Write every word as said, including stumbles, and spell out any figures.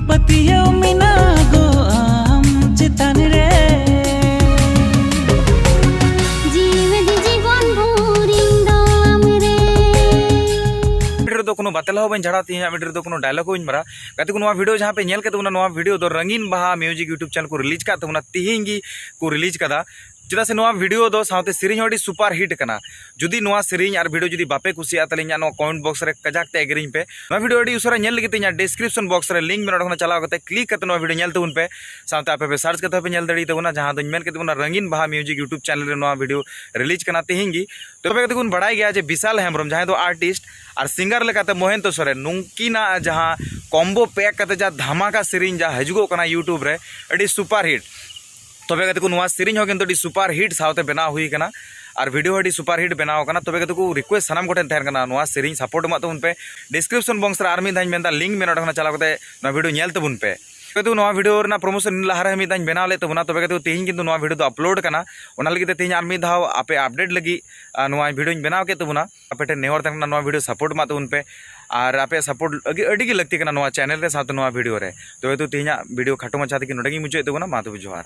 ᱯᱟᱹᱛᱭᱟᱹᱣ ᱢᱮᱱᱟᱜ ᱫᱚ ᱟᱢ ᱪᱮᱛᱟᱱ ᱨᱮ᱾ ᱡᱤᱣᱮᱫ ᱡᱤᱵᱚᱱ ᱵᱷᱳᱨ ᱤᱧ ᱫᱚ ᱟᱢ ᱨᱮ᱾ ᱢᱤᱫ ᱨᱮᱫᱚ ᱠᱳᱱᱳ ᱵᱟᱛᱮᱞᱟ ᱦᱚᱸ ᱵᱟᱹᱧ ᱡᱷᱟᱲᱟ, ᱛᱮᱦᱮᱧᱟᱜ ᱢᱤᱫ ᱨᱮᱫᱚ ᱠᱳᱱᱳ ᱰᱟᱭᱞᱚᱜ ᱦᱚᱸ ᱵᱟᱹᱧ ᱢᱟᱨᱟ᱾ ᱜᱟᱛᱮ ᱠᱚ, ᱱᱚᱣᱟ ᱵᱷᱤᱰᱤᱭᱳ ᱡᱟᱦᱟᱸ ᱯᱮ ᱧᱮᱞ ᱠᱮᱫ ᱛᱟᱵᱚᱱᱟ, ᱱᱚᱣᱟ ᱵᱷᱤᱰᱤᱭᱳ ᱫᱚ ᱨᱚᱝᱜᱤᱱ ᱵᱟᱦᱟ ᱢᱤᱭᱩᱡᱤᱠ ᱭᱩᱴᱩᱵᱽ ᱪᱮᱱᱮᱞ ᱠᱚ ᱨᱤᱞᱤᱡᱽ ᱠᱟᱫ ᱛᱟᱵᱚᱱᱟ, ᱛᱮᱦᱮᱧ ᱜᱮ ᱠᱚ ᱨᱤᱞᱤᱡᱽ ᱠᱟᱫᱟ᱾ ᱪᱮᱫᱟᱜ ᱥᱮ ᱱᱚᱣᱟ ᱵᱷᱤᱰᱤᱭᱳ ᱫᱚ ᱥᱟᱶᱛᱮ ᱥᱮᱨᱮᱧ ᱦᱚᱸ ᱟᱹᱰᱤ ᱥᱩᱯᱟᱨ ᱦᱤᱴ ᱠᱟᱱᱟ᱾ ᱡᱩᱫᱤ ᱱᱚᱣᱟ ᱥᱮᱨᱮᱧ ᱟᱨ ᱵᱷᱤᱰᱤᱭᱳ ᱡᱩᱫᱤ ᱵᱟᱯᱮ ᱠᱩᱥᱤᱭᱟᱜᱼᱟ, ᱛᱟᱦᱞᱮ ᱤᱧᱟᱹᱜ ᱱᱚᱣᱟ ᱠᱚᱢᱮᱱᱴ ᱵᱚᱠᱥ ᱨᱮ ᱠᱟᱡᱟᱠ ᱛᱮ ᱮᱜᱽᱨᱤᱧ ᱯᱮ᱾ ᱱᱚᱣᱟ ᱵᱷᱤᱰᱤᱭᱳ ᱟᱹᱰᱤ ᱩᱥᱟᱹᱨᱟ ᱧᱮᱞ ᱞᱟᱹᱜᱤᱫ ᱛᱮ ᱤᱧᱟᱹᱜ ᱰᱤᱥᱠᱨᱤᱯᱥᱚᱱ ᱵᱚᱠᱥ ᱨᱮ ᱞᱤᱝᱠ ᱢᱮᱱᱟᱜᱼᱟ, ᱚᱸᱰᱮ ᱠᱷᱚᱱᱟᱜ ᱪᱟᱞᱟᱣ ᱠᱟᱛᱮ ᱠᱞᱤᱠ ᱠᱟᱛᱮ ᱱᱚᱣᱟ ᱵᱷᱤᱰᱤᱭᱳ ᱧᱮᱞ ᱛᱟᱵᱚᱱ ᱯᱮ᱾ ᱥᱟᱶᱛᱮ ᱟᱯᱮ ᱯᱮ ᱥᱟᱨᱪ ᱠᱟᱛᱮ ᱦᱚᱸᱯᱮ ᱧᱮᱞ ᱫᱟᱲᱮᱭᱟᱜ ᱛᱟᱵᱚᱱᱟ, ᱡᱟᱦᱟᱸ ᱫᱚᱧ ᱢᱮᱱ ᱠᱮᱫ ᱛᱟᱵᱚᱱᱟ ᱨᱚᱝᱜᱤᱱ ᱵᱟᱦᱟ ᱢᱤᱭᱩᱡᱤᱠ ᱭᱩᱴᱩᱵᱽ ᱪᱮᱱᱮᱞ ᱨᱮ ᱱᱚᱣᱟ ᱵᱷᱤᱰᱤᱭᱳ ᱨᱤᱞᱤᱡᱽ ᱠᱟᱱᱟ ᱛᱮᱦᱮᱧ ᱜᱮ᱾ ᱛᱚᱵᱮ ᱠᱟᱛᱮ ᱵᱚᱱ ᱵᱟᱲᱟᱭ ᱜᱮᱭᱟ ᱡᱮ ᱵᱤᱥᱟᱞ ᱦᱮᱢᱵᱨᱚᱢ, ᱡᱟᱦᱟᱸᱭ ᱫᱚ ᱟᱨᱴᱤᱥᱴ ᱟᱨ ᱥᱤᱝᱜᱟᱨ ᱞᱮᱠᱟᱛᱮ ᱢᱚᱦᱮᱱᱛᱚ ᱥᱚᱨᱮᱱ, ᱱᱩᱝᱠᱤᱱᱟᱜ ᱡᱟᱦᱟᱸ ᱠᱚᱢᱵᱳ ᱯᱮᱠ ᱠᱟᱛᱮ ᱡᱟᱦᱟᱸ ᱫᱷᱟᱢᱟᱠᱟ ᱥᱮᱨᱮᱧ ᱡᱟᱦᱟᱸ ᱦᱤᱡᱩᱜᱚᱜ ᱠᱟᱱᱟ ᱭᱩᱴᱩᱵᱽ ᱨᱮ, ᱟᱹᱰᱤ ᱥᱩᱯᱟᱨ ᱦᱤᱴ᱾ ᱛᱚᱵᱮ ᱠᱟᱛᱮ ᱠᱚ ᱱᱚᱣᱟ ᱥᱮᱨᱮᱧ ᱦᱚᱸ ᱠᱤᱱᱛᱩ ᱟᱹᱰᱤ ᱥᱩᱯᱟᱨ ᱦᱤᱴ ᱥᱟᱶᱛᱮ ᱵᱮᱱᱟᱣ ᱦᱩᱭ ᱠᱟᱱᱟ ᱟᱨ ᱵᱷᱤᱰᱤᱭᱳ ᱦᱚᱸ ᱟᱹᱰᱤ ᱥᱩᱯᱟᱨ ᱦᱤᱴ ᱵᱮᱱᱟᱣ ᱠᱟᱱᱟ᱾ ᱛᱚᱵᱮ ᱠᱟᱛᱮ ᱠᱚ ᱨᱤᱠᱩᱭᱮᱥᱴ ᱥᱟᱱᱟᱢ ᱠᱚᱴᱷᱮᱱ ᱛᱟᱦᱮᱱ ᱠᱟᱱᱟ, ᱱᱚᱣᱟ ᱥᱮᱨᱮᱧ ᱥᱟᱯᱳᱨᱴ ᱮᱢᱟᱜ ᱛᱟᱵᱚᱱ ᱯᱮ᱾ ᱰᱤᱥᱠᱨᱤᱯᱥᱚᱱ ᱵᱚᱠᱥ ᱨᱮ ᱟᱨ ᱢᱤᱫ ᱫᱷᱟᱣ ᱤᱧ ᱢᱮᱱᱫᱟ, ᱞᱤᱝᱠ ᱢᱮᱱᱟᱜᱼᱟ, ᱚᱸᱰᱮ ᱠᱷᱚᱱᱟᱜ ᱪᱟᱞᱟᱣ ᱠᱟᱛᱮ ᱱᱚᱣᱟ ᱵᱷᱤᱰᱤᱭᱳ ᱧᱮᱞ ᱛᱟᱵᱚᱱ ᱯᱮ᱾ ᱠᱟᱛᱮ ᱱᱚᱣᱟ ᱵᱷᱤᱰᱤᱭᱳ ᱨᱮᱱᱟᱜ ᱯᱨᱚᱢᱳᱥᱚᱱ ᱤᱧ ᱞᱟᱦᱟ ᱨᱮ ᱢᱤᱫ ᱫᱷᱟᱣ ᱤᱧ ᱵᱮᱱᱟᱣ ᱞᱮᱫ ᱛᱟᱵᱚᱱᱟ, ᱛᱚᱵᱮ ᱠᱟᱛᱮ ᱛᱮᱦᱮᱧ ᱠᱤᱱᱛᱩ ᱱᱚᱣᱟ ᱵᱷᱤᱰᱤᱭᱳ ᱫᱚ ᱟᱯᱞᱳᱰ ᱠᱟᱱᱟ᱾ ᱚᱱᱟ ᱞᱟᱹᱜᱤᱫ ᱛᱮ ᱛᱮᱦᱮᱧ ᱟᱨ ᱢᱤᱫ ᱫᱷᱟᱣ ᱟᱯᱮ ᱟᱯᱰᱮᱴ ᱞᱟᱹᱜᱤᱫ, ᱟᱨ, ᱱᱚᱣᱟ ᱵᱷᱤᱰᱤᱭᱳᱧ ᱵᱮᱱᱟᱣ ᱠᱮᱫ ᱛᱟᱵᱚᱱᱟ᱾ ᱟᱯᱮ ᱴᱷᱮᱱ ᱱᱮᱦᱚᱨ ᱛᱟᱦᱮᱱ ᱠᱟᱱᱟ, ᱱᱚᱣᱟ ᱵᱷᱤᱰᱤᱭᱳ ᱥᱟᱯᱳᱨᱴ ᱮᱢᱟᱜ ᱛᱟᱵᱚᱱ ᱯᱮ᱾ ᱟᱨ ᱟᱯᱮᱭᱟᱜ ᱥᱟᱯᱳᱨᱴ ᱟᱹᱰᱤ, ᱟᱹᱰᱤ ᱜᱮ ᱞᱟᱹᱠᱛᱤ ᱠᱟᱱᱟ ᱱᱚᱣᱟ ᱪᱮᱱᱮᱞ ᱨᱮ ᱥᱟᱶᱛᱮ ᱱᱚᱣᱟ ᱵᱷᱤᱰᱤᱭᱳ ᱨᱮ᱾ ᱛᱚᱵᱮ ᱛᱚ ᱛᱮᱦᱮᱧᱟᱜ ᱵᱷᱤᱰᱤᱭᱳ ᱠᱷᱟᱴᱚ ᱢᱟᱪᱷᱟ ᱛᱮᱜᱮ ᱱᱚᱰᱮ ᱜᱤᱧ ᱢᱩᱪᱟᱹᱫ ᱛᱟᱵᱚᱱᱟ᱾ ᱢᱟ ᱛᱚᱵᱮ ᱡᱚᱦᱟᱨ᱾